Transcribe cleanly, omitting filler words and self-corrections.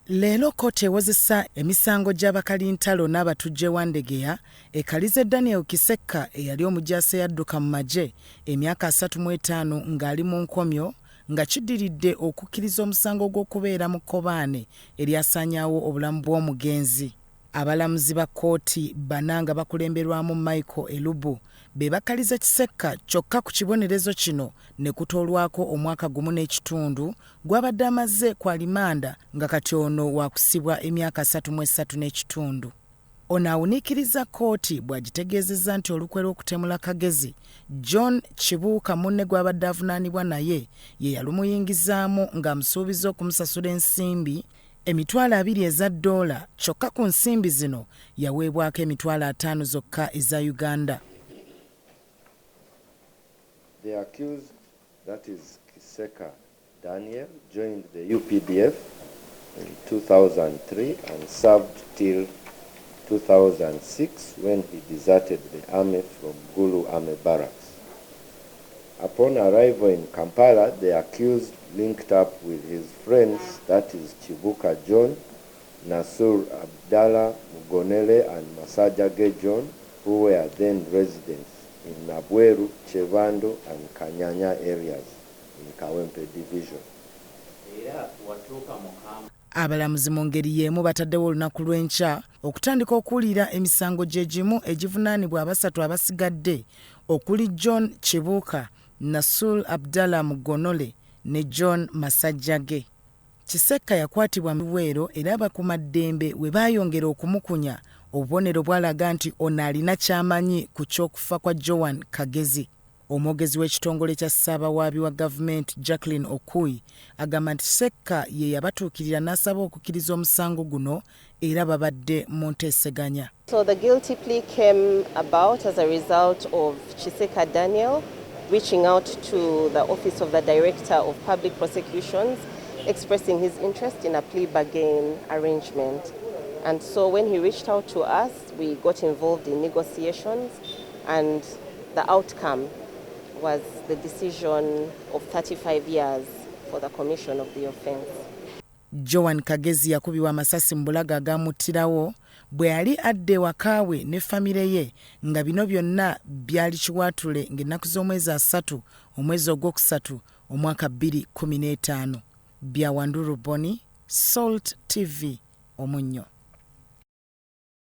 Leero kkooti ewozesa emisango gy'abakalintalo n'abatujju e Wandegeya ekalize Daniel Kisekka eyali omujaasi eyadduka mu magye emyaka 35 ng'ali mu nkomyo nga kiddiridde okukkiriza omusango gw'okubeera mu kkobaane eryasaanyaawo obulamu bw'omugenzi. Abalamuzi ba kkooti bana nga bakulemberwamu Michael Elubu be bakalize Kisekka kyokka ku kibonerezo kino ne kutoolwako omwaka gumu n'ekitundu gw'abadde amaze ku alimanda nga kati ono waakusibwa emyaka 33 n'ekitundu. Ono awuniikirizza kkooti bw'agitegeezezza nti olukwe lw'okutemula Kagezi, John Kibuuka munne gw'abadde avunaanibwa naye ye yalumuyingizaamu ng'amusuubizza okumusasula ensimbi 20,000 eza ddoola kyokka ku nsimbi zino yaweebwako 50,000 zokka eza Uganda. The accused, that is Kiseka Daniel, joined the UPDF in 2003 and served till 2006 when he deserted the army from Gulu Army Barracks. Upon arrival in Kampala, the accused linked up with his friends, that is Kibuuka John, Nasur Abdallah Mugonole and Masajjage John, who were then residents in Nabweru, Kyebando and Kanyanya areas in Kawempe Division. Abalamuzi mu ngeri y'emu bataddewo olunaku lw'enkya okutandika okuwulira emisango gye gimu egivunaanibwa abasatu abasigadde okuli John Kibuuka, Nasul Abdallah Mugonole ne John Masajjage. Kisekka yakwatibwa mu Luweero era abakuumaddembe we baayongera okumukunya obubonero bwalaga nti ono alina ky'amanyi ku ky'okufa kwa Joan Kagezi. Omwogezi w'ekitongole kya Ssaabawaabi wa gavumenti Jacqueline Okui agamba nti Kisekka ye yabatuukirira n'asaba okukkiriza omusango guno era babadde mu nteeseganya. So the guilty plea came about as a result of Kisekka Daniel reaching out to the Office of the Director of Public Prosecutions, expressing his interest in a plea bargain arrangement. And so when he reached out to us, we got involved in negotiations, and the outcome was the decision of 35 years for the commission of the offense. Joan Kagezi yakubibwa amasasi mu bulago agamuttirawo bwe yali adda ewaka we ne famire ye nga bino byonna byali Kiwaatule ng'ennaku z'omwezi 30 omwezi ogwokusatu omwaka 2015. Bya Wanduru Boni, Salt TV, Omunnyo.